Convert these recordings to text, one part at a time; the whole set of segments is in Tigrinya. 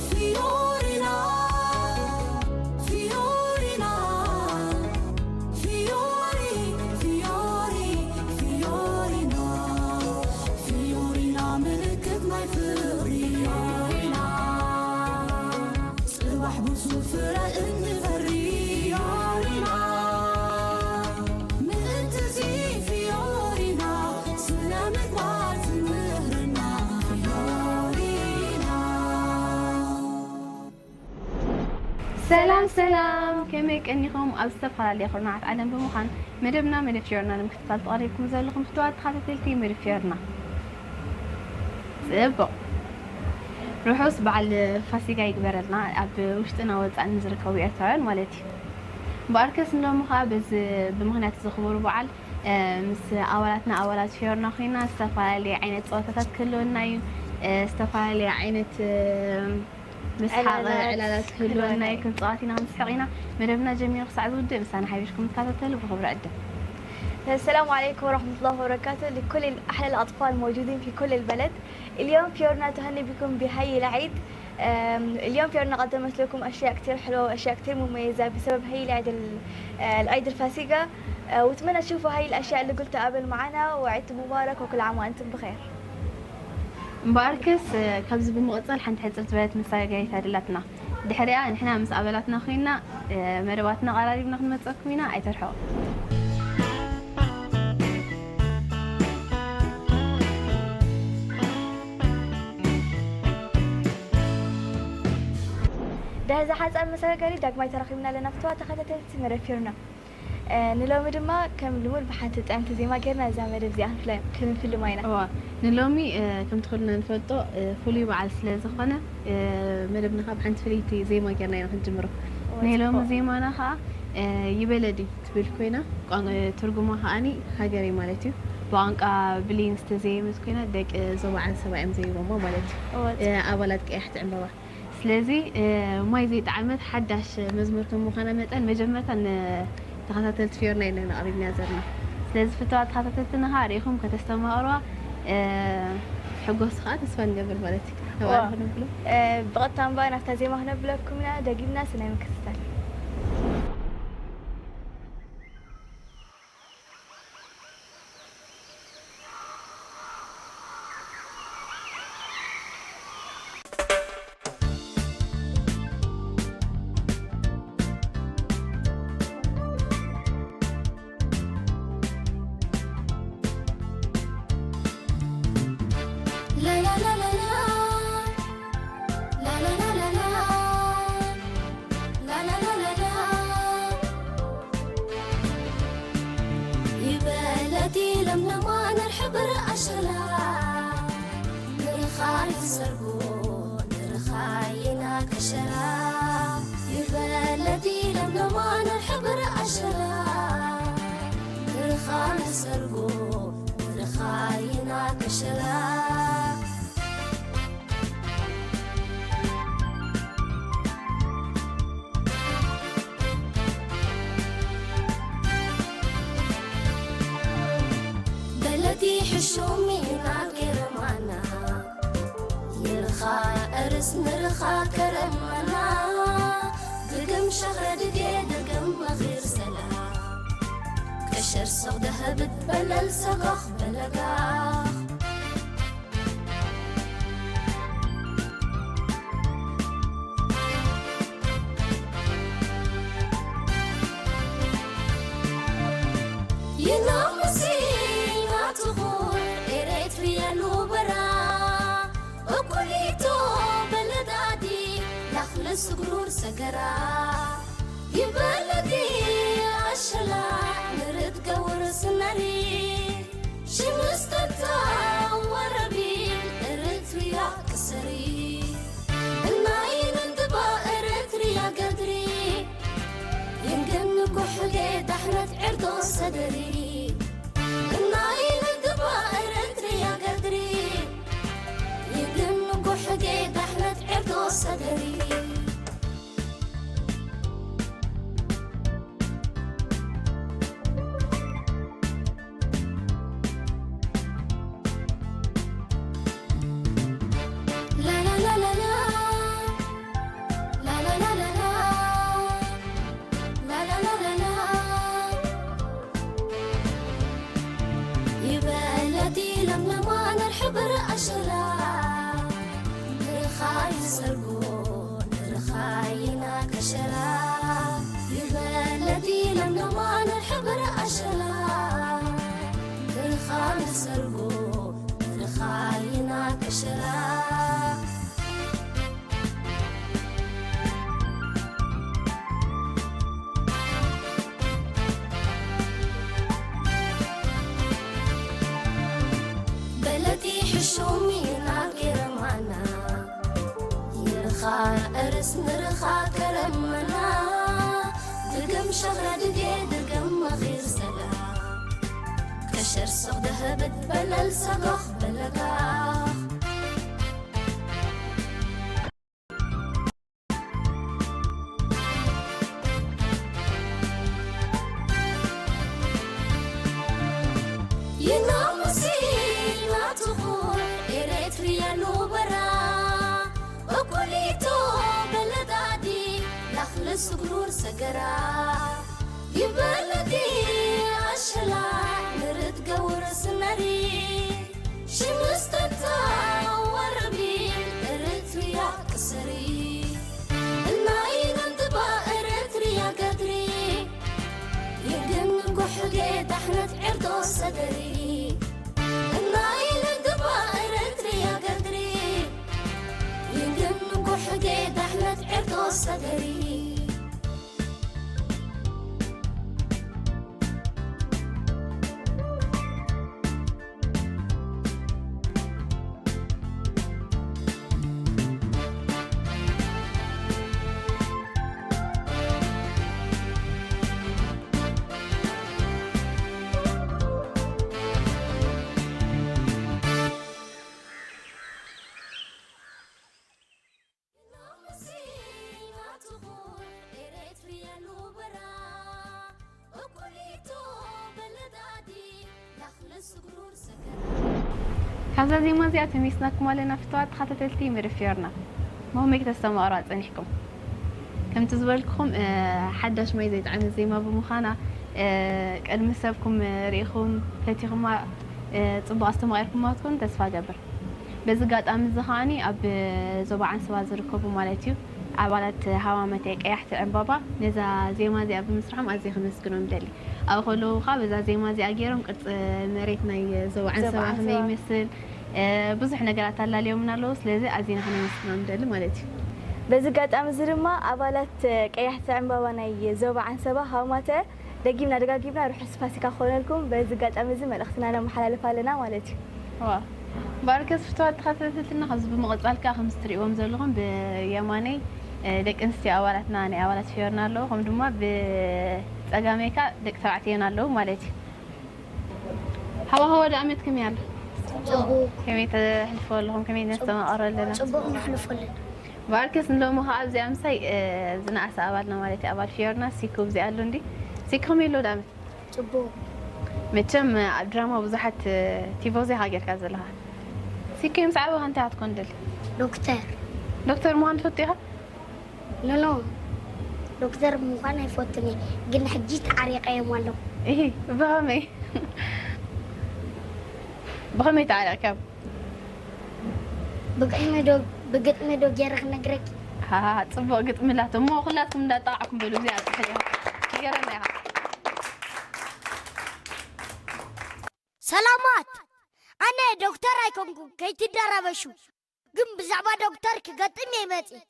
Fiorina, Fiorina, Fiori, Fiori, Fiorina፣ Fiorina ምልክት ናይ ፍቕሪ። ፊዮሪና፣ ጽባሕ ብሱል ፍረ እንፈሪ። ፊዮሪና፣ ምእንቲ እዚ ፊዮሪና፣ ስነ ምግባር ትምህርና። ፊዮሪና። ሰላም ሰላም፣ ከመይ ቀኒኹም? ኣብ ዝተፈላለየ ኩርናዓት ዓለም ብምዃን መደብና መደብ ፊዮርና ንምክትታል ተቐሪብኩም ዘለኹም ፍቱዋት ተኸታተልቲ መደብ ፊዮርና፣ ጽቡቕ ርሑስ በዓል ፋሲጋ ይግበረልና፣ ኣብ ውሽጥና ወጻእን ንዝርከቡ ኤርትራውያን ማለት እዩ። እምበኣርከስ ንሎሚ ኸኣ በዚ ብምኽንያት እዚ ክቡር በዓል፣ እ፣ ምስ ኣባላትና ኣባላት ፊዮርና ኮይና ዝተፈላለየ ዓይነት ጸወታታት ክህልወና እዩ። እ፣ ዝተፈላለየ ዓይነት፣ እ፣ ምስሓቕ ዕላላት ዕላላት ክህልወና ክህልወና እዩ። እዩ። ክንጻወት ኢና፣ ክንስሕቕ ኢና። መደብና ጀሚሩ ክሳዕ ዝውድእ ምሳና ሓቢርኩም ትከታተሉ ብኽብሪ ዕድም። السلام عليكم ورحمة الله وبركاته لكل أحلى الأطفال موجودين في كل البلد. اليوم فيورنا تهني بكم بهي العيد. أم، اليوم فيورنا قدمت لكم أشياء كتير حلوة وأشياء كتير مميزة بسبب هي العيد ال-، آه، العيد الفاسيقة. آه، وأتمنى تشوفوا هاي الأشياء اللي قلتها قبل معنا، وعيدكم مبارك وكل عام وأنتم بخير. እምበኣርከስ፣ እ፣ ካብዚ ብምቕጻል ሓንቲ ሕጽር ዝበለት መሰጋገሪት ኣደላትና። ድሕሪኣ ንሕና ምስ ኣባላትና ኮይንና፣ እ፣ መደባትና ኣቐራሪብና ክንመጸኩም ኢና፣ ኣይተርሕቑ። ድሕሪ እዛ ሓጻር መሰጋገሪት ዳግማይ ተራኺብና ኣለና፣ ፍቱዋት ተኸታተልቲ መደብ ፊዮርና። እ፣ ንሎሚ ድማ ከም ልሙድ ብሓንቲ ጥዕምቲ ዜማ ጌርና እዛ መደብ እዚኣ ክንፍለ-፣ ክንፍልማ ኢና። እዋ፣ ንሎሚ፣ እ፣ ከምቲ ኩልና ንፈልጦ፣ እ፣ ፍሉይ በዓል ስለ ዝኾነ፣ እ፣ መደብና ከዓ ብሓንቲ ፍልይቲ ዜማ ጌርና ኢና ክንጅምሮ። እዋ፣ ናይ ሎሚ ጽቡቕ። ዜማና ከዓ፣ እ፣ ይበለዲ ትብል ኮይና፣ ቋን-፣ ትርጉማ ከዓኒ ሃገረይ ማለት እዩ። ብቋንቋ ብሌን ዝተዘየመት ኮይና፣ ደቂ ዞባ ዓንሰባ እዮም ዘይቦማ ማለት እዩ። እዋ፣ እ፣ ኣባላት ቀያሕቲ ዕምበባ። ስለዚ፣ እ፣ ማይ ዘይጠዓመት ሓዳሽ መዝሙር ከም ምዃና መጠን፣ መጀመርታ ንተኸታተልቲ ፊዮርና ኢና ኣቕሪብና ዘለና። ስለዚ፣ ፍቱዋት ተኸታተልትና ኸኣ ርኢኹም ከተስተማቕሩዋ፣ እ፣ ሕጎስ ኸኣ ተስፋ ንገብር ማለት እዩ። ተባረኹ ዋ። ንብሎ። እ፣ ብቐጥታ እምበኣር ናብታ ዜማ ክነብለኩም ኢና፣ ደጊምና ስናይ ምክትታል። ይበለቲ ለምለማ ነር ሕብር ኣሸላ፣ ንርኻይ ዝሰርጎ ንርኻይና ከሸራ። ይበለቲ ለምለማ ነር ሕብር ኣሸላ፣ ንርኻይ ዝሰርጎ ንርኻይና ከሸራ። በለቲ ሕሹም ኢና ገረማና፣ ይርኻ እርስ ንርኻ ከረማና። ድግም ሸኽረ ድጌ ድግም መኺር ሰላ፣ ቀሸር ሶቕ ደህብት በለል ሰጋኽ በለጋኽ። ይናምሲ ናትኹር ኤሬትርያ ኑበራ፣ እኩሊቶ በለዳዲ ላኽለ ስግሩር ሰገራ። ይበለዲ ኣሸላ ንርት ገውር ስነሪ፣ ሽምስተታ ወረቢ እርትርያ ቅሰሪ። እናይ ንንድባ እርትርያ ገድሪ፣ ይንገን ንኩሕሌ ዳሕነት ዕርዶ ሰደሪ። እናይ ንንድባ ብርኣሽላ ንርኻይ ሰርጎ ንርኻይና ከሸራ ይበለዲ ለምለማ ንርሒ ብርኣሽላ ንርኻይ ሰርጎ ንርኻይና ከሸራ በለቲ ሕሹም ኢና ገረማና ይልኻ እርስ ንርኻ ከረመና ድግም ሸኽራ ድጌ ድግም መኺር ሰላ ከሸር ሰቕ ደህብት በለል ሰገኽ በለጋ ይናሙሲናትኹን ኤሬትርያ ኑበራ በኩሊቶ በለዳዲ ላኽለ ስግሩር ሰገራ ይበለዲ ኣሸላ ንርትገውር ስነሪ ሽምስተታ ወረቢ እርትያ ቅስሪ እናይ ነንትባ እርትርያ ገድሪ ይግን ጉሕጌ ዳሕነት ዕርዶ ሰገሪ እናይ ነንትባ እርትርያ ገድሪ ይግን ጉሕጌ ዳሕነት ዕርዶ ሰገሪ ካብዛ ዜማ እዚኣ ተሚስናኩም ኣለና ፍትዋት ተኸታተልቲ መደብ ፊዮርና። መሆመይ ክተስተማቕሩ ኣጸኒሕኩም። ከምቲ ዝበልኩኹም ሓዳሽ ማይ ዘይጠዓመት ዜማ ብምዃና ቅድሚ ሰብኩም ርኢኹም ፈቲኹማ ጽቡቕ ኣስተማቒርኩማ ትኮኑ ተስፋ ገብር። በዚ ኣጋጣሚ እዚ ከዓኒ ኣብ ዞባ ዓንሰባ ዝርከቡ ማለት እዩ ኣባላት ሃዋመተ ቀያሕቲ ዕምባባ ነዛ ዜማ እዚኣ ብምስርሖም ኣዝየ ከመስግኖም ደሊ። ኣብኡ ከለዉ ከዓ በዛ ዜማ እዚኣ ገይሮም ቅርፂ መሬት ናይ ዞባ ዓንሰባ ከመይ ይመስል ብዙሕ ነገራት ኣላልዮምና ኣለዉ። ስለዚ ኣዝና ከነመስግኖም ደሊ ማለት እዩ። በዚ ኣጋጣሚ እዚ ድማ ኣባላት ቀያሕቲ ዕምባባ ናይ ዞባ ዓንሰባ ሃዋመተ ደጊምና ደጋጊምና ርሑስ ፋሲካ ክኾነልኩም በዚ ኣጋጣሚ እዚ መልእኽትና ነመሓላልፍ ኣለና ማለት እዩ። ዋ ባርከስ ፍትዋት ተኸታተልትና ካብዚ ብምቕጻል ከዓ ከምዚ ትርእይዎም ዘለኹም ብየማነይ ደቂ ኣንስትዮ ኣባላትና ናይ ኣባላት ፊዮርና ኣለዉ ከም ድማ ብጸጋመይ ከዓ ደቂ ተባዕትዮን ኣለዉ ማለት እዩ። ሃዋህወ ዳእመት ከመይ ኣሎ? ከመይ ተሕልፎ ኣለኹም? ከመይ ነስተማቐሮ ኣለና? ጽቡቕ ነሕልፎ ኣለና። ባርከስ ንሎሚ ከዓ ኣብዚኣ ምሳይ ዝነኣሰ ኣባልና ማለት እዩ ኣባል ፊዮርና ሲኩ ኣብዚ ኣሎ እንዲ ሲኩ ከመይ ኣሎ ዳእመት? ጽቡቕ። መቸም ኣብ ድራማ ብዙሓት ቲፎዞ ኢኻ ጌርካ ዘለኻ። ሲኪ ምስ ዓበኻ እንታይ ክትኮን ደሊ? ዶክተር። ዶክተር ምዃን ትፈቱ ኢኻ? ኖኖ፣ ዶክተር ምዃን ኣይፈቱን እየ፣ ግን ሕጂ ተዓሪቐዮም ኣለኹ። እሂ፣ ብኸመይ? ብኸመይ ተዓሪቕካዮም? ብግጥሚ ዶ ብግጥሚ ዶ ገይረ ክነግረኪ? ሃሃ፣ ጽቡቕ ግጥሚ ኣላቶ እሞ ኩላትኩም እንዳጣቕዕኩም በሉ እዚኣ ጽሕል ኢኻ። ንገረና ኢኻ። ሰላማት፣ ኣነ ዶክተር ኣይኮንኩን፣ ከይትደራበሹ። ግን ብዛዕባ ዶክተር ክገጥም እየ መጺእ።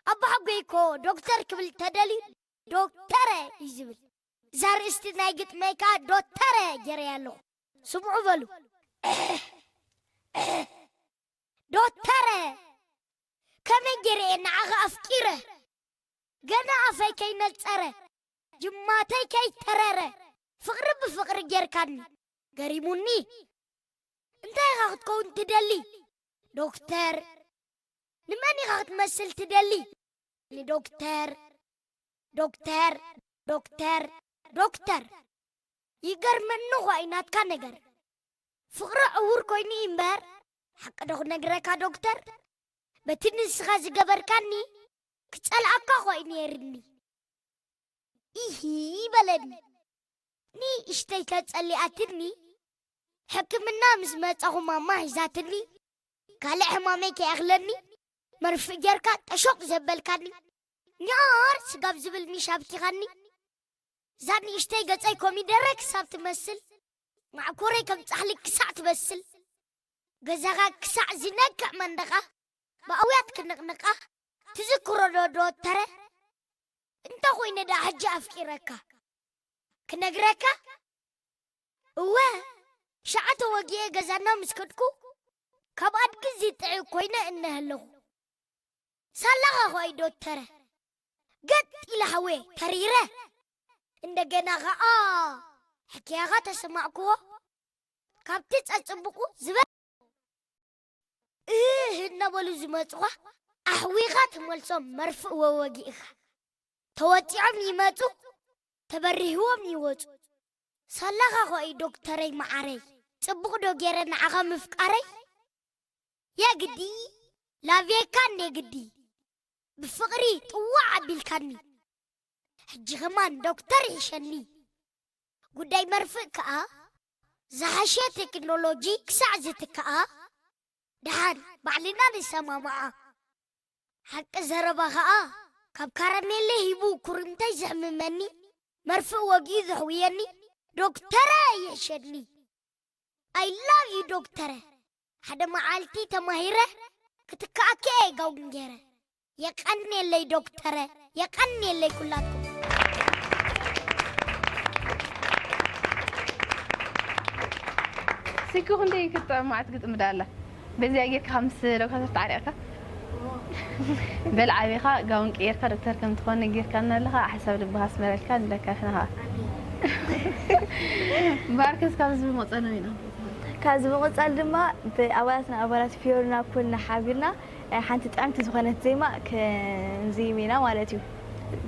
ኣባሓጎይ እኮ ዶክተር ክብል ተደልዩ ዶክተረ እዩ ዝብል። እዛ ኣርእስቲ ናይ ግጥመይ ከኣ ዶተረ ገይረያ ኣለኹ። ስምዑ በሉ። ዶተረ፣ ከመይ ገይረ እየ ንዓኻ ኣፍቂረ? ገና ኣፈይ ከይነጸረ፣ ጅማተይ ከይተረረ፣ ፍቕሪ ብፍቕሪ ጌርካኒ። ገሪሙኒ። እንታይ ኢኻ ክትከውን ትደሊ? ዶክተር። ንመን ኢኻ ክትመስል ትደሊ? ንዶክተር። ዶክተር፣ ዶክተር፣ ዶክተር። ይገርመኒ እኳ እዩ ናትካ ነገር። ፍቕሪ ዕዉር ኮይኑ እዩ እምበር፣ ሓቂ ዶ ክነግረካ ዶክተር? በቲ ንስኻ ዝገበርካኒ ክጸልኣካ እኳ እዩ ነይርኒ። ኢሂ በለኒ። ንእሽተይ ተጸሊኣትኒ፣ ሕክምና ምስ መጻኹ ማማ ሒዛትኒ፣ ካልእ ሕማመይ ከይኣኽለኒ፣ መርፍእ ጌርካ ጠሾቕ ዘበልካኒ፣ ኛር ስጋብ ዝብል ሚሽ ኣብኪኻኒ፣ እዛ ንእሽተይ ገጸይ ኮሚደረ ክሳብ ትመስል፣ ማዕኮረይ ከም ጻሕሊ ክሳዕ ትበስል፣ ገዛኻ ክሳዕ ዝነክዕ መንደቓ፣ ብኣውያት ክንቕንቓ፣ ትዝክሮ ዶ ዶተረ? እንተ ኾይነ ደኣ ሕጂ ኣፍቂረካ ክነግረካ? እወ፣ ሸዓ ተወጊኤ ገዛና ምስ ከድኩ፣ ካብ ኣድጊ ዝጥዒ ኮይነ እነሀለኹ። ሳላኻ ኾይ ዶተረ? ገጥ ኢለ ሓወየ ተሪረ። እንደገና ኸኣ ሕክያኻ ተሰማዕክዎ። ካብቲ ጸጽብቑ ዝበ-፣ እህ እናበሉ ዝመጹኻ ኣሕዊኻ ትመልሶም መርፍእ ወወጊእኻ። ተወጺዖም ይመጹ፣ ተበሪህዎም ይወጹ። ሳላኻ ኾይ ዶክተረይ መዓረይ፣ ጽቡቕ ዶ ገይረ ንዓኻ ምፍቃረይ? የግዲ፣ ላቭየካን የግዲ፣ ብፍቕሪ ጥዋዕ ኣቢልካኒ። ሕጂ ኸማን ዶክተር ይሕሸኒ። ጉዳይ መርፍእ ከኣ፣ ዝሓሸ ቴክኖሎጂ ክሳዕ ዝትከኣ፣ ደሓን ባዕልና ንሰማማዓ። ሓቂ ዘረባ ኸኣ፣ ካብ ካራሜለ ሂቡ ኩርምታይ ዘሕምመኒ፣ መርፍእ ወጊኡ ዘሕውየኒ፣ ዶክተረ ይሕሸኒ። I love you ዶክተረ። ሓደ መዓልቲ ተማሂረ፣ ክትከኣኪ እየ ጋውን ገይረ። የቐንየለይ ዶክተረ፣ የቐንየለይ ኩላትኩም። ሲኩ ክንደይ ክትጥዕም መዓት ግጥሚ ደኣ ኣላ። በዚኣ ጌርካ ምስ ዶክተር ተዓሪቕካ? በል ዓቢኻ ጋውን ቀይርካ ዶክተር ከም ትኾን ነጊርካና ኣለኻ። ሓሳብ ልብኻ ኣስመረልካ ንብለካ ንሕና ኸኣ። እምበኣርከስ ካብዚ ብምቕጻል ኢና። ካብዚ ብምቕጻል ድማ ብኣባላትና ኣባላት ፊዮርና ኩልና ሓቢርና ሓንቲ ጥዕምቲ ዝኾነት ዜማ ክንዝይም ኢና ማለት እዩ።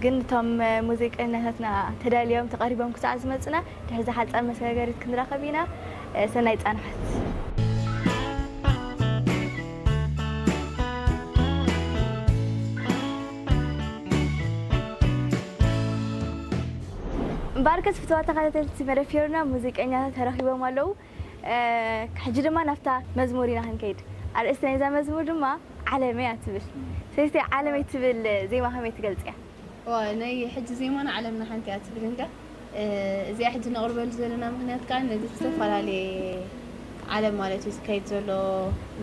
ግን እቶም ሙዚቀኛታትና ተዳልዮም ተቐሪቦም ክሳዕ ዝመጹና ድሕሪ ዝሓጸር መሰጋገሪት ክንራኸብ ኢና። ሰናይ ጻንሖት። እምበኣርከስ ፍትዋት ተኸታተልቲ መደብ ፊዮርና ሙዚቀኛታት ተረኺቦም ኣለዉ። ሕጂ ድማ ናብታ መዝሙር ኢና ክንከይድ። ኣርእስቲ ናይዛ መዝሙር ድማ ዓለመይ እያ ትብል። ሰለስተ ዓለመይ ትብል ዜማ ከመይ ትገልጽያ? ዋ ናይ ሕጂ ዜማና ዓለምና ሓንቲ እያ ትብል እንዳ እዚኣ ሕጂ ነቕርበሉ ዘለና ምክንያት ከዓ ነዚ ዝተፈላለየ ዓለም ማለት እዩ ዝካየድ ዘሎ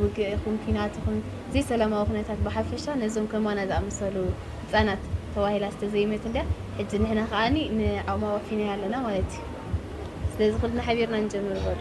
ውግእ ይኹን ኲናት ይኹን ዘይሰላማዊ ኩነታት ብሓፈሻ ነዞም ከማና ዝኣመሰሉ ህፃናት ተባሂላ ዝተዘይመት እንድያ ሕጂ ንሕና ከዓኒ ንዓቕማ ወፊናያ ኣለና ማለት እዩ ስለዚ ክልና ሓቢርና ንጀምር በሉ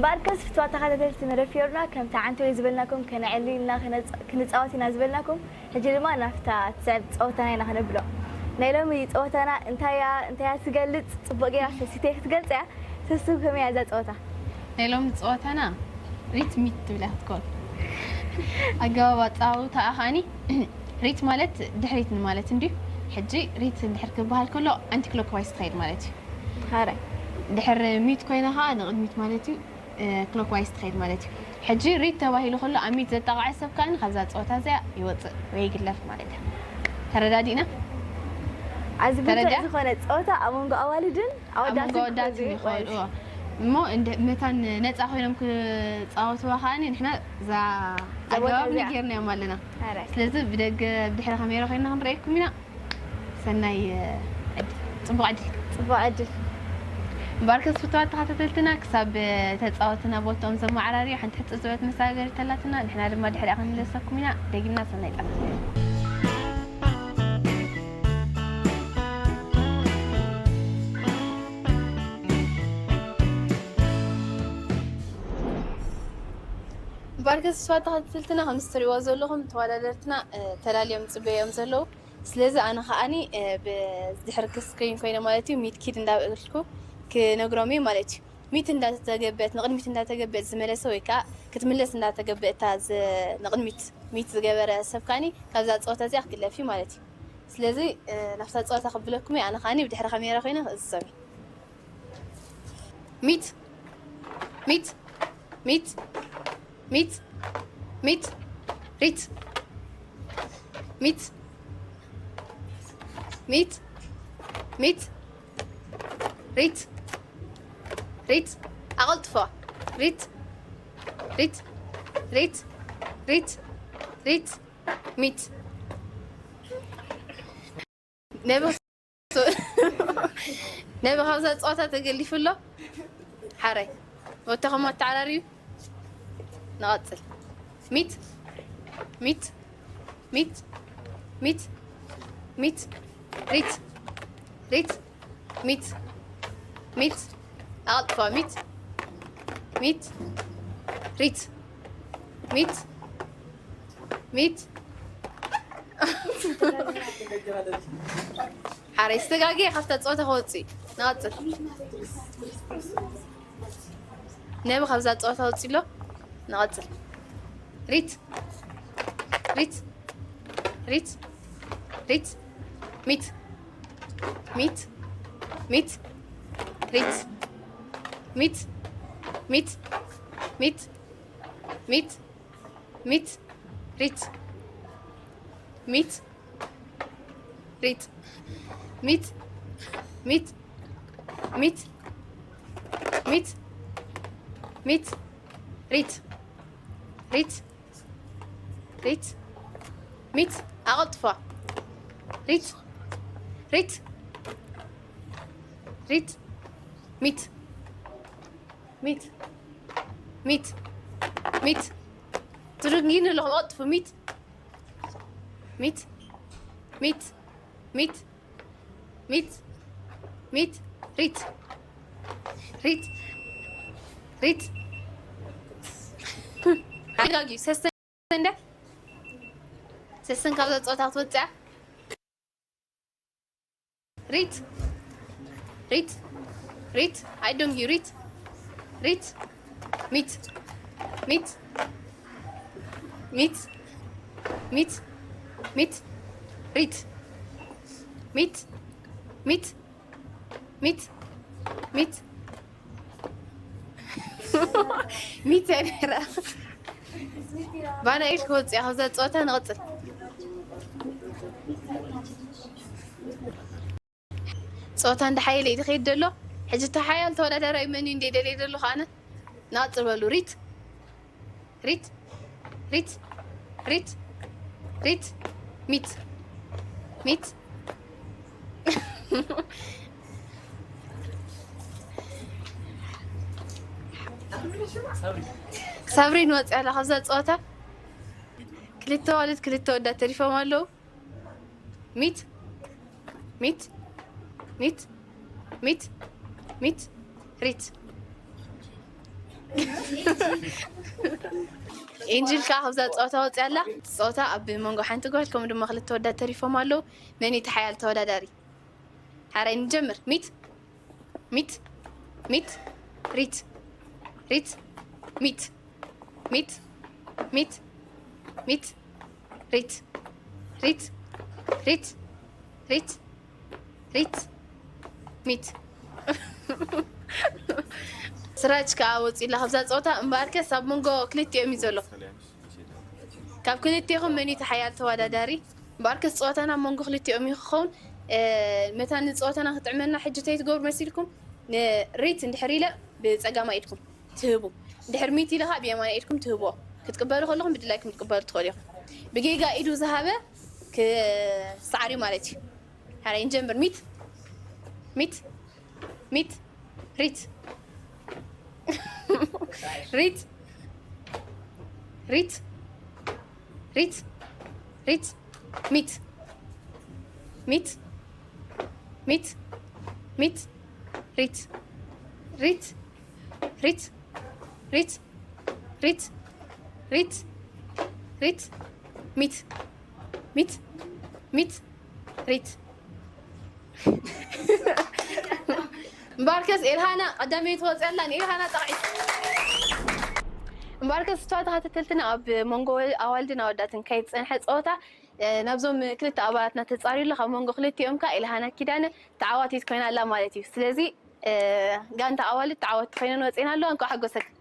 ባርከስ ፍትዋ ተኸታተልቲ መደብ ፊዮርና፣ ከምቲ ዓንተወይ ዝበልናኩም ከነዕሊ ኢልና ክንጻወት ኢና ዝበልናኩም። ሕጂ ድማ ናብታ ትስዕብ ጸወታና ኢና ክነብሎ። ናይ ሎሚ ጸወታና እንታይ እያ? እንታይ እያ ትገልጽ? ጽቡቕ ጌራ ሰሲተ ክትገልጽ እያ። ሰሱ ከመይ እያ እዛ ጸወታ? ናይ ሎሚ ጸወታና ሪት ሚት ትብል እያ ክትኮን። ኣገባብ ኣጻውታ ኣኻኒ ሪት ማለት ድሕሪት ማለት እንድዩ። ሕጂ ሪት እንድሕር ክበሃል ከሎ ኣንቲ ክሎክዋይስ ትኸይድ ማለት እዩ። ሃራይ። ድሕር ሚት ኮይና ኸዓ ንቕድሚት ማለት እዩ። ክሎክዋይስ ትኸይድ ማለት እዩ። ሕጂ ሪት ተባሂሉ ከሎ ኣብ ሚት ዘጣቕዐ ሰብ ከኣ ካብዛ ጸወታ እዚኣ ይወጽእ ወይ ይግለፍ ማለት እዩ። ተረዳዲእና? ኣዚ ብርቱዕ ተረዳ? ዝኾነ ጸወታ ኣብ መንጎ ኣዋልድን ኣብ ኣወዳትን መንጎ ኣወዳትን ክኾን ይኽእል። እዩ። እሞ እንደ መታን ነጻ ኮይኖም ክጻወትዋ ከኣ ንሕና እዛ እዛ ቦታ ኣገባብ እዚኣ። ነጊርናዮም ኣለና። ኣረ። ስለዚ ብደገ ብድሕሪ ካሜራ ኮይና ክንረኣየኩም ኢና። ሰናይ ዕድል፣ ጽቡቕ ዕድል። ጽቡቕ ዕድል። እምበኣርከስ ፍቱዋት ተኸታተልትና፣ ክሳብ ተጻወትና ቦትኦም ዘመዓራርዩ ሓንቲ ሕጽር ዝበለት መሰጋገሪት ኣላትና፣ ንሕና ድማ ድሕሪኣ ክንምለሰኩም ኢና። ደጊምና ሰናይ ጻንሒት። እምበኣርከስ ፍቱዋት ተኸታተልትና፣ ከም እትሪእዎ ዘለኹም ተወዳደርትና፣ እ፣ ተላልዮም ይጽበዩ እዮም ዘለዉ። ስለዚ ኣነ ከኣኒ፣ እ፣ ብድሕሪ ስክሪን ኮይነ ማለት እዩ፣ ሚት ኪድ እንዳበልኩ ክነግሮም እየ ማለት እዩ። ሚት እንዳተገበአት፣ ንቕድሚት እንዳተገበአት ዝመለሰ ወይ ከኣ ክትምለስ እንዳተገበአታ ዝ-፣ ንቕድሚት ሚት ዝገበረ ሰብ ከኣኒ ካብዛ ጸወታ እዚኣ ክግለፍ እዩ ማለት እዩ። ስለዚ፣ እ፣ ናብታ ጸወታ ክብለኩም እየ፣ ኣነ ከኣኒ ብድሕሪ ካሜራ ኮይነ ክእዝዞም እየ። ሚት፣ ሚት፣ ሚት፣ ሚት፣ ሚት፣ ሪት። ሚት፣ ሚት፣ ሚት፣ ሪት፣ ሪት። ኣቐልጥፎ። ሪት፣ ሪት፣ ሪት፣ ሪት፣ ሪት፣ ሪት። ሚት። ነብር ነብር ካብዛ ጸወታ ተገሊፉ ኣሎ። ሓራይ። ወተኸም ኣተዓራርዩ። ንቐጽል። ሚት፣ ሚት፣ ሚት፣ ሚት፣ ሚት፣ ሪት፣ ሪት፣ ሚት፣ ሚት፣ ኣቕልጥፋ፣ ሚት፣ ሚት፣ ሪት፣ ሚት፣ ሚት። ሓራይ ዝተጋግየ ካብታ ጸወታ ክወጽእ እዩ። ንቐጽል። ነቢ ካብዛ ጸወታ ወጺሎ። ንቐጽል። ሪት። ሪት። ሪት። ሪት። ሚት። ሚት። ሚት። ሪት። ሚት። ሚት። ሚት። ሚት። ሚት። ሪት። ሚት። ሪት። ሚት። ሚት። ሚት። ሚት። ሚት። ሪት። ሪት። ሪት። ሚት። ኣቐልጥፋ። ሪት። ሪት። ሪት። ሚት። ሚት። ሚት። ሚት። ትርንጊኒ ኣለኹም፣ ኣቐልጥፉ። ሚት። ሚት። ሚት። ሚት። ሚት። ሚት። ሪት። ሪት። ሪት። ኣጋጊ ሰሰ እንደ ሰሰን ካብዛ ጸወታ ክትወጽኣ። ሪት። ሪት። ሪት። ኣይ ዶንት ዩ ሪት። ሪት። ሚት። ሚት። ሚት። ሚት። ሚት። ሪት። ሚት። ሚት። ሚት። ሚት። ሚት ኣይነበረ። ባና ኢድ ክወፅእ እያ። ካብዛ ፀወታ ንቐፅል። ፀወታ እንዳሓየለ እዩ ዝኸይድ ዘሎ። ሕጂ እቲ ሓያል ተወዳዳራይ መን እዩ እንደ ደልየ ዘለኹ ኣነ? ንቐፅል በሉ። ሪት። ሪት። ሪት። ሪት። ሪት። ሚት። ሚት። ሳብሪን ወፂኣ ኣላ ካብዛ ፀወታ። ክልተ ኣዋልድ ክልተ ኣወዳት ተሪፎም ኣለዉ። ሚት። ሚት። ሚት። ሚት። ሚት። ሪት። ኤንጅል ከኣ ካብዛ ጸወታ ወጽያ ኣላ። ጸወታ ኣብ መንጎ ሓንቲ ጓል ከምኡ ድማ ክልተ ወዳት ተሪፎም ኣለዉ። መን እዩ እቲ ሓያል ተወዳዳሪ? ሓራይ ንጀምር። ሚት፣ ሚት፣ ሚት፣ ሪት፣ ሪት፣ ሚት፣ ሚት፣ ሚት፣ ሚት፣ ሪት፣ ሪት፣ ሪት፣ ሪት፣ ሪት፣ ሚት። ስራጅ ከኣ ወጺእላ ካብዛ ጸወታ። እምበኣርከስ ኣብ መንጎ ክልቲኦም እዩ ዘሎ። ካብ ክልቲኹም መን እዩ እቲ ሓያል ተወዳዳሪ? እምበኣርከስ ጸወታና ኣብ መንጎ ክልቲኦም እዩ ክኸውን። እ፣ መታ ንጸወታና ክጥዕመና ሕጂ እንታይ ትገብሩ መሲልኩም? ንሪት እንድሕር ኢለ ብጸጋማይ ኢድኩም ትህቡ። እንድሕር ሚት ኢለ ኸኣ ብየማናይ ኢድኩም ትህብዎ። ክትቅበሉ ከለኹም ብድላይኩም ክትቅበሉ ትኽእሉ ኢኹም። ብጌጋ ኢዱ ዝሃበ ክሰዓር እዩ ማለት እዩ። ሓራይ ንጀምር። ሚት፣ ሚት፣ ሚት፣ ሪት፣ ሪት፣ ሪት፣ ሪት፣ ሪት፣ ሚት፣ ሚት፣ ሚት፣ ሚት፣ ሪት፣ ሪት፣ ሪት፣ ሪት፣ ሪት፣ ሪት፣ ሪት፣ ሚት፣ ሚት፣ ሚት፣ ሪት። እምበኣርከስ ኤልሃና ቀዳመይቲ ወፂኣ ኣላ። ንኤልሃና ጣቕዒት። እምበኣርከስ፣ እተዋ ተኸታተልትና፣ ኣብ መንጎ ኣዋልድን ኣወዳትን ከይድ ዝጸንሐ ጸወታ፣ እ፣ ናብዞም ክልተ ኣባላትና ተጻርዩ ኣሎ። ካብ መንጎ ክልቲኦም ከኣ ኤልሃና ኪዳነ ተዓዋቲት ኮይና ኣላ ማለት እዩ። ስለዚ፣ እ፣ ጋንታ ኣዋልድ ተዓወትቲ ኮይነን ወጺኤን ኣለዋ። እንኳዕ ሓጎሰክን።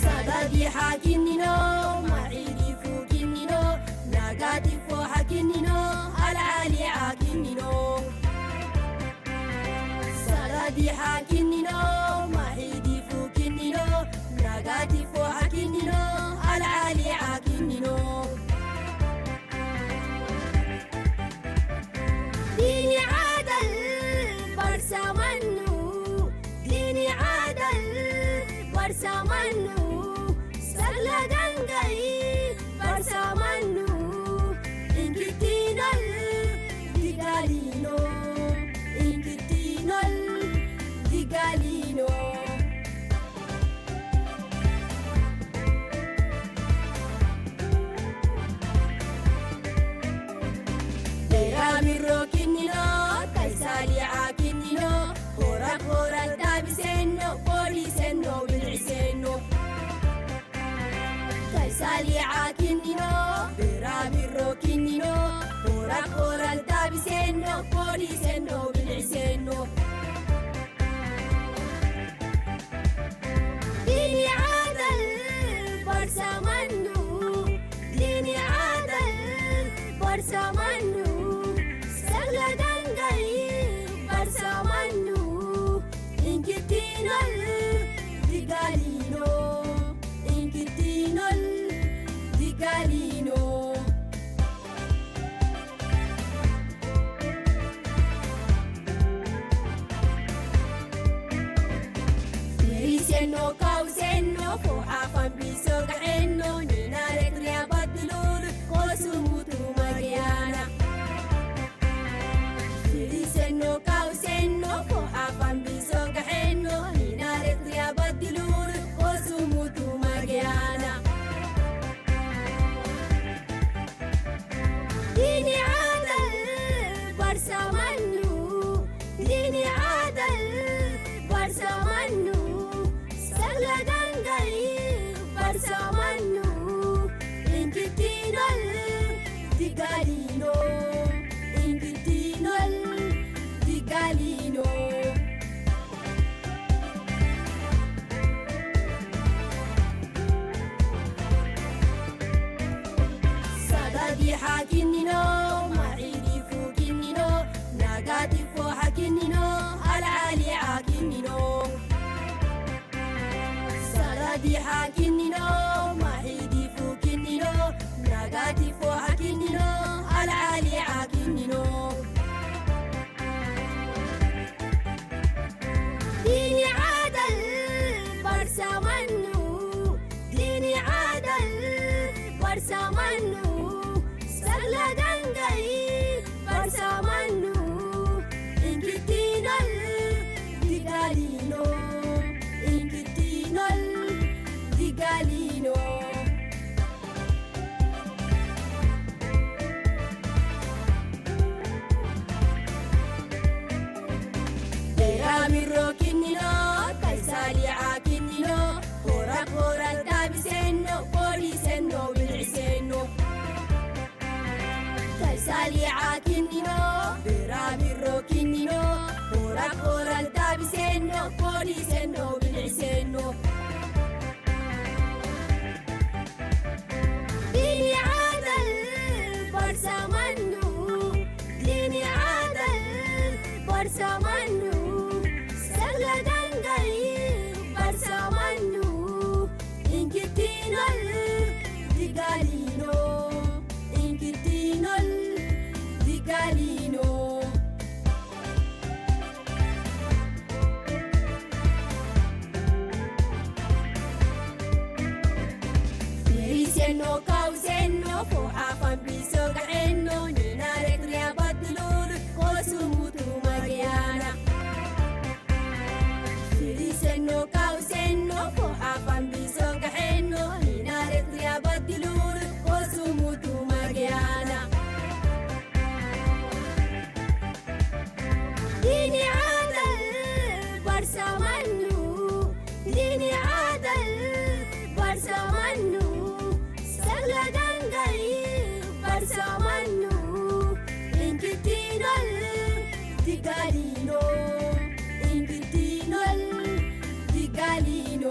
Sagadi hakinino, mahidifu kinino, nagatifo hakinino, alali hakinino. Sagadi hakinino, mahidifu kinino, nagatifo hakinino, alali hakinino. Dini adal barsamanu, dini adal barsamanu, sagla dangai barsamanu, ingitinal digalino, ingitinal digalino. Berabiro kinino, kaisali'a kinino, horak horak tabisenno, polisenno, bil'isenno. Kaisali'a kinino, berabiro kinino, horak horak tabisenno, polisenno, bil'isenno. Dini adal barsamanu, dini adal barsamanu, sagla dangai barsamanu, ingitinal digalino, ingitinal digalino. Firisenno, kausenno, foha fambiso gahenno, nina retria badlul, kosumutu magiana. Firisenno, kausenno, foha fambiso gahenno, nina retria badlul, kosumutu magiana. Dini adal barsamanu, dini adal barsamanu, sagla dangai ዲሓ ኪኒኖ፣ ማሂዲፉ ኪኒኖ፣ ናጋቲፎ ሓኪኒኖ፣ ኣልዓሊ ሓኪኒኖ። ዲኒ ዓደል ባርሳማኑ፣ ዲኒ ዓደል ባርሳማኑ፣ ሰግለ ገንገይ ባርሳማኑ፣ ኢንኪቲኖል ዲጋሊኖ፣ ኢንኪቲኖል ዲጋሊኖ። ቢራቢሮ ኪኒኖ፣ ካይሳሊዓ ኪኒኖ፣ ኮራኮራ ዳቢሴኖ፣ ፖሊሴኖ፣ ብልዕሴኖ። ካይሳሊዓ ኪኒኖ፣ ቢራቢሮ ኪኒኖ፣ ኮራኮራ ዳቢሴኖ፣ ፖሊሴኖ፣ ብልዕሴኖ። ዲኒ ዓደል ባርሳማኑ፣ ዲኒ ዓደል ባርሳማኑ፣ ሰግለ ገንገይ ባርሳማኑ፣ ኢንኪቲኖል ዲጋሊኖ፣ ኢንኪቲኖል ዲጋሊኖ። ፊሪሴኖ ካውሴኖ ፎሓ ፋምቢሶ ጋዔኖ ኒና ሬትሪያ ባትሉል ኮሱሙቱ ማግያና። ፊሪሴኖ ካውሴኖ ፎሓ ፋምቢሶ ጋዔኖ ኒና ሬትሪያ ባትሉል ኮሱሙቱ ማግያና። ዲኒ ዓደል ባርሳማኑ፣ ዲኒ ዓደል ባርሳማኑ፣ ሰግለ ገንገይ ባርሳማኑ፣ ኢንኪቲኖል ዲጋሊኖ፣ ኢንኪቲኖል ዲጋሊኖ።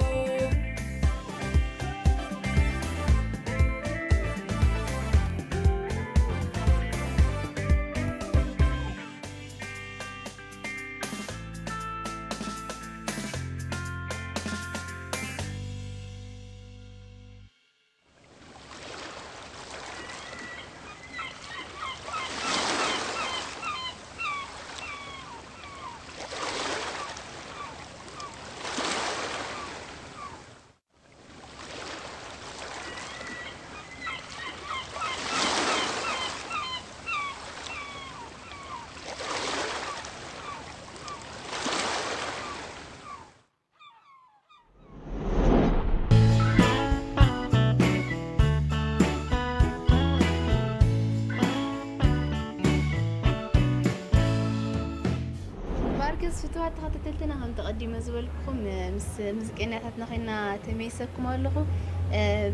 ማርከስ ፍትዋት ተኸታተልትና፣ ከም ተቐዲመ ዝበልኩኹም ምስ ሙዚቀኛታትና ኮይና ተመይሰኩም ኣለኹ።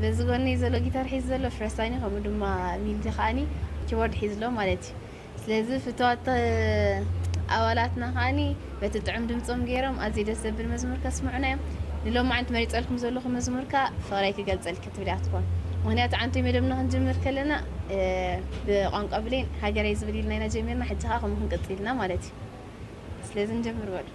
በዚ ጎነይ ዘሎ ጊታር ሒዙ ዘሎ ፍረሳኒ፣ ከምኡ ድማ ሚልዲ ከዓኒ ኪቦርድ ሒዙ ኣሎ ማለት እዩ። ስለዚ ፍትዋት ኣባላትና ከዓኒ በቲ ጥዑም ድምፆም ገይሮም ኣዝዩ ደስ ዘብል መዝሙር ከስምዑና እዮም። ንሎማዓንቲ መሪፀልኩም ዘለኹ መዝሙር ከኣ ፍቕረይ ክገልፀልኪ ትብል እያ ትኾን። ምኽንያቱ ዓንቶይ መደብና ክንጅምር ከለና ብቋንቋ ብሌን ሃገረይ ዝብል ኢልና ኢና ጀሚርና፣ ሕጂ ከኣ ከምኡ ክንቅፅል ኢና ማለት እዩ። ስለዚ ንጀምር በሉ።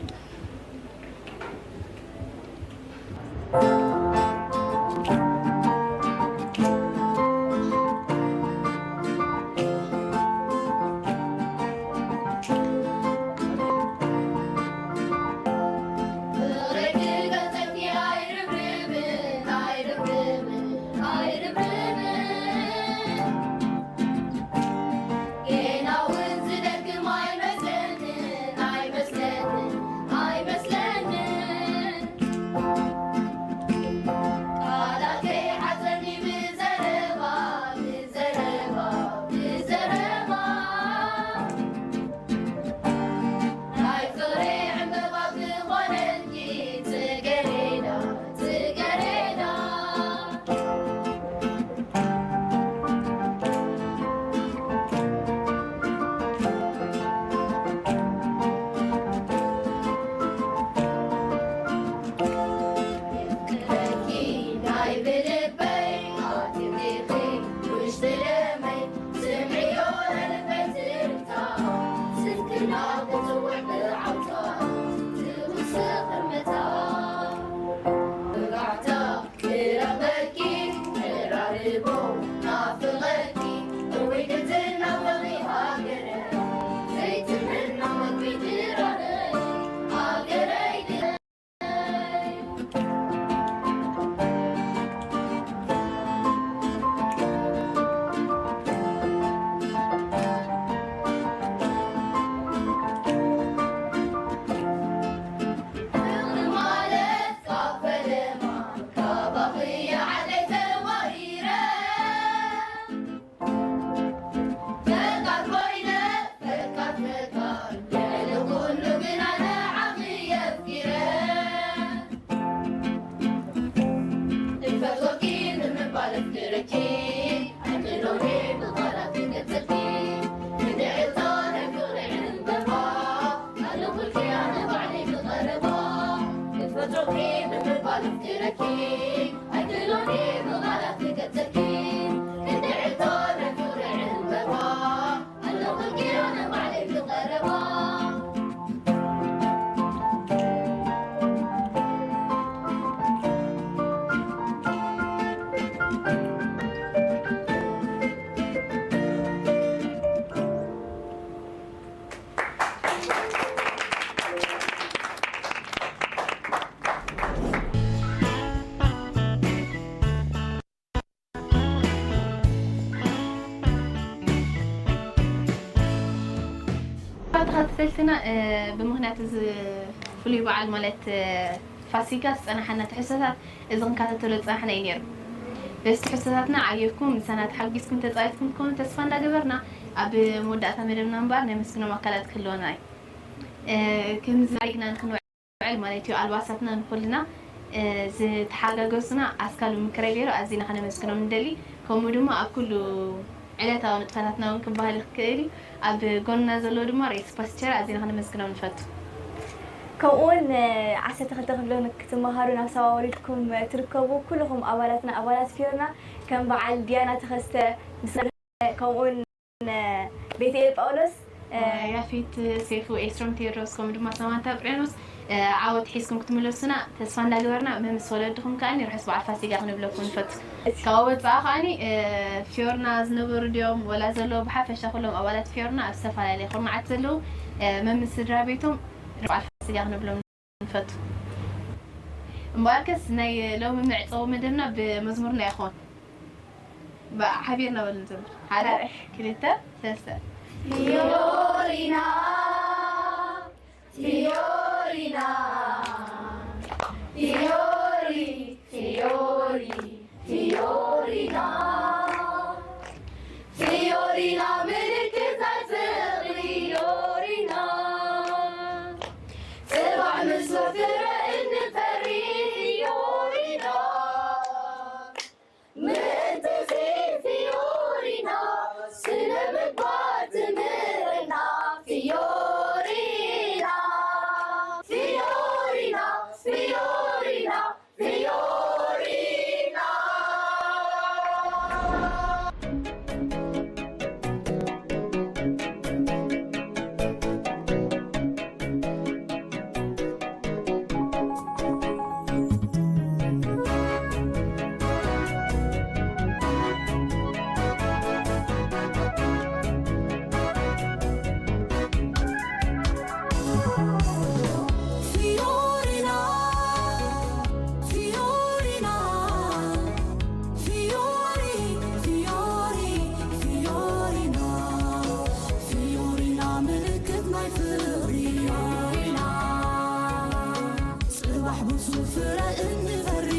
ጆኪ ብምባል ኣፍቂረኪ ኣይክእሎን ብቓላት ክገልጸኪ። ክንዲ ሕቶ ናይ ፍቕሪ ዕምበባ ኣለኹልኪ ኣነ ባዕለይ ብቐረባ። ተኸታተልትና፣ እ፣ ብምኽንያት እዚ ፍሉይ በዓል ማለት፣ እ፣ ፋሲካ ዝጸናሓና ትሕዝቶታት እዚ ክንከታተሎ ዝጸናሕና እዩ ነይሩ። በዚ ትሕዝቶታትና ዓጊብኩም ምሳና ተሓጒስኩም ተጻዊትኩም ትኾኑ ተስፋ እንዳገበርና፣ ኣብ መወዳእታ መደብና እምበኣር ነመስግኖም ኣካላት ክህልወና እዩ። እ፣ ከምዚ ማዕሪግና ንኽንውዕል ማለት እዩ፣ ኣልባሳትና ንኹልና፣ እ፣ ዝተሓጋገዙና ኣስካል ምክረ ቤሮ ኣዚና ከነመስግኖም ንደሊ። ከምኡ ድማ ኣብ ኩሉ ዕለታዊ ንጥፈታትና እውን ክበሃል ይኽእል እዩ። ኣብ ጎንና ዘለዉ ድማ ርእስ ፓስቸር ኣዚና ከነመስግኖም ንፈቱ። ከምኡውን፣ እ፣ ዓሰርተ ክልተ ክፍሊ ክትመሃሩ ናብ ሳዋ ወሪድኩም ትርከቡ ኩልኹም ኣባላትና፣ ኣባላት ፊዮርና፣ ከም በዓል ዲያና ተኸስተ፣ ምስ፣ ከምኡውን፣ እ፣ ቤተኤል ጳውሎስ፣ እ፣ ያፌት ሴፉ፣ ኤስሮም ቴዎድሮስ፣ ከምኡ ድማ ሳማንታ ጵርያኖስ፣ እ፣ ዓወት ሒዝኩም ክትምለሱና ተስፋ እንዳገበርና፣ መምስ ወለድኹም ከኣኒ ርሑስ በዓል ፋሲጋ ክንብለኩም ንፈቱ። ካብኡ ወጻኢ ከኣኒ፣ እ፣ ፊዮርና ዝነበሩ ድዮም ወላ ዘለዉ፣ ብሓፈሻ ኩሎም ኣባላት ፊዮርና ኣብ ዝተፈላለየ ኩርናዓት ዘለዉ፣ እ፣ መምስ ስድራ ቤቶም ርሑስ በዓል ፋሲጋ ክንብሎም ንፈቱ። እምበኣርከስ ናይ ሎሚ መዕጸዊ መደብና ብመዝሙርና ይኾን። ብሓቢርና በሉ ንዘምር። ሓደ፣ ክልተ፣ ሰለስተ። ፊዮሪና፣ ፊዮሪና፣ ፊዮሪ፣ ፊዮሪ፣ ፊዮሪና፣ ፊዮሪና ምልክት ናይ ፍቕሪ ፊዮሪና፣ ጽባሕ ምስ ፍረ እንፈሪ ፊዮሪና፣ ምእንትዚ ፊዮሪና ስነ ምግባር ትምህረና ፊዮሪና፣ ፊዮሪና፣ ፊዮሪና፣ ፊዮሪና። ፊዮሪና፣ ፊዮሪና፣ ፊዮሪ፣ ፊዮሪ፣ ፊዮሪና፣ ፊዮሪና ምልክት ናይ ፍቕሪ ፊዮሪና፣ ጽባሕ ብዙ ፍረ እንፈሪ